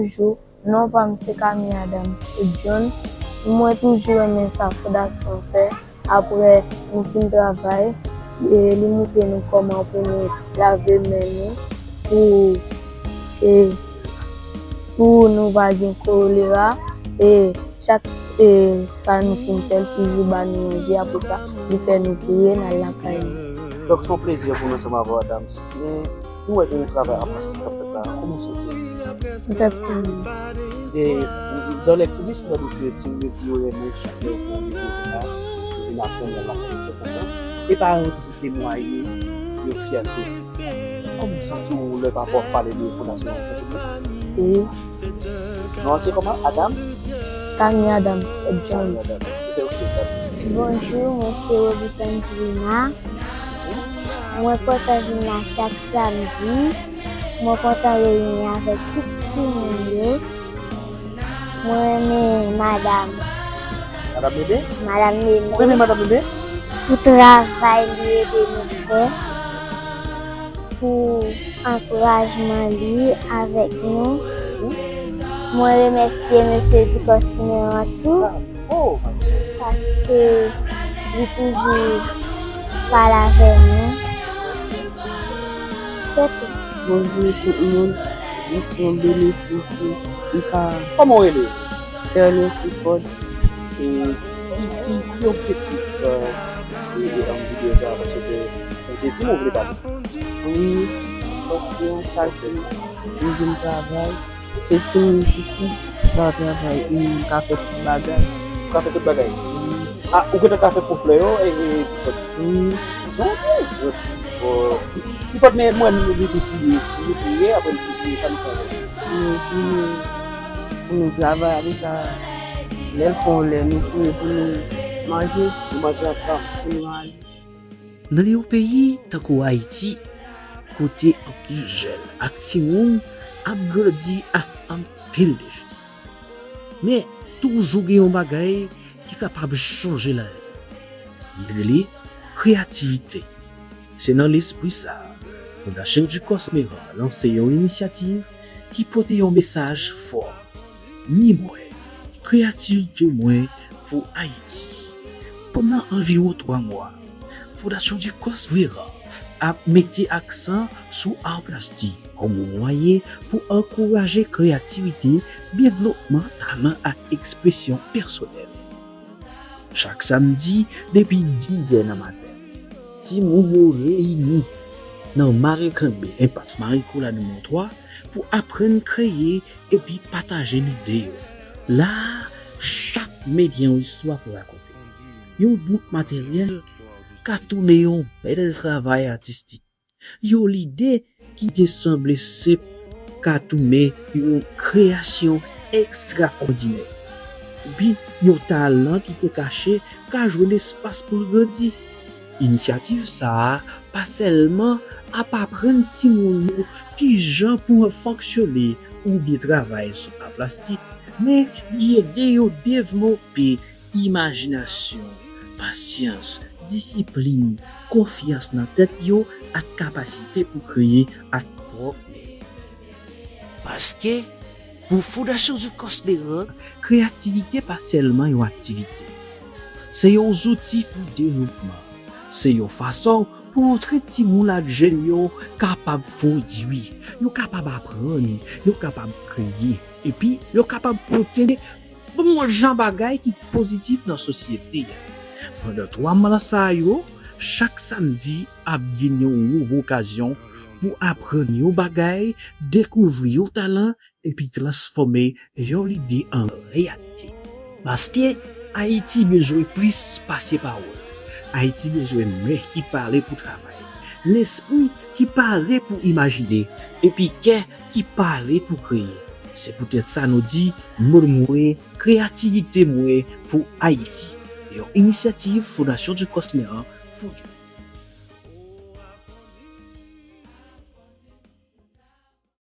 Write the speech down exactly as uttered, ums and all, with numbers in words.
Bonjou, non pa m se Camille Adams John. Mwen toujou renmen sa fondasyon an fè. Apre nou fin travay, e, li montre nou kòman pou nou lave men nou, pou, e, pou nou pa gen kolera. E chak, e, sa nou fin fè, l toujou ba nou manje, apre sa, li fè nou priye, n al lakay nou. Donk, se yon plezi pou nou ansanm avè w, Adams. Men, nou wè gen yon travay a plastik k ap fèt la. Kòman w santi w? M fè ti. E, dan lè, konbyen se nan nou ke timoun yo di yo renmen chak lè yo pran yon videyo konsa, yo vin aprann nan lakay yo fè konsa? E paran yo toujou temwaye yon fyète. Kòman w santi w lè papa w ap pale de fondasyon an? Ou santi w byen? Wi. Non an se kòman? Adams? Camille Adams John. Camille Adams. Ok, ok, Camille. Bonjou, mwen se Robinson Angelina. Mwen kontan vin la chak samdi. Mwen kontan reyini avèk tout timoun yo. Mwen renmen madanm. Madanm Bebe? Madanm Bebe. Ou renmen madanm Bebe? Pou travay li ede nou fè. Pou ankourajman li avèk nou. Mwen remèsye mesye Dikòs Meran tou. Bravo, Maxime. Paske li toujou pale avè nou. Se tou. Bonjou tout moun. Mwen se yon benefisye. M ka... Kòman w rele? Sterling Clifford. E ki, ki, ki objektif, e, e, e, videyo sa a? Paske ou te di m ou vle pale. Wi, paske yon sa ki m vin travay. Se timoun piti, m ka travay e m ka fè tout bagay. Ou ka fè tout bagay? Wi. A, ou gentan ka fè pwòp flè yo, e, e, Clifford? Wi. Jan ou di, Clifford, men mwen, nou vin priye, nou priye, apre nou priye, sa nou fè? Nou priye pou nou travay, apre sa, lè l fè yon lè, nou priye pou nou manje. Nou manje ansanm. Pou nou manje. Nan yon peyi tankou Ayiti, kote anpil jèn ak timoun ap grandi ak anpil defi, men toujou gen yon bagay ki kapab chanje lavi. Li rele kreyativite. Se nan lespri sa a, Fondasyon Dikòs Meran lanse yon inisyativ ki pote yon mesaj fò. Ni mwen, kreyativite mwen pou Ayiti. Pandan anviwon twa mwa, Fondasyon Dikòs Meran ap mete aksan sou ar plastik kòm yon mwayen pou ankouraje kreyativite, devlopman talan ak ekspresyon pèsonèl. Chak samdi, depi dizè nan maten, timoun yo reyini nan Mare Kanbe, enpas Mari Koulad nimewo twa, pou aprann kreye epi pataje lide yo. La a, chak moun gen yon istwa pou rakonte. Yon bout materyèl ka tounen yon bèl travay atistik. Yon lide ki te sanble senp ka tounen yon kreyasyon ekstraòdinè. Epi, yon talan ki te kache ka jwenn espas pou l grandi. Inisyativ sa a pa sèlman ap aprann timoun yo kijan pou fonksyone oubyen travay sou ar plastik, men li ede yo devlope imajinasyon, pasyans, disiplin, konfyans nan tèt yo ak kapasite pou kreye ak pwòp men yo. Paske, pou Fondasyon Dikòs Meran, kreyativite pa sèlman yon aktivite. Se yon zouti pou devlopman. Se yon fason pou montre timoun ak jèn yo kapab pwodui, yo kapab aprann, yo kapab kreye, epi yo kapab pote bon jan bagay ki pozitif nan sosyete a. Pandan twa mwa sa yo, chak samdi ap gen yon nouvo okazyon pou aprann yon bagay, dekouvri yon talan, epi transfòme yon lide an reyalite. Paske Ayiti bezwen plis pase pawòl. Ayiti bezwen men ki pare pou travay, lespri ki pare pou imajine, epi kè ki pare pou kreye. Se poutèt sa nou di, Mo mwen, kreyativite mwen pou Ayiti, yon inisyativ Fondasyon Dikòs Meran, Fondyo.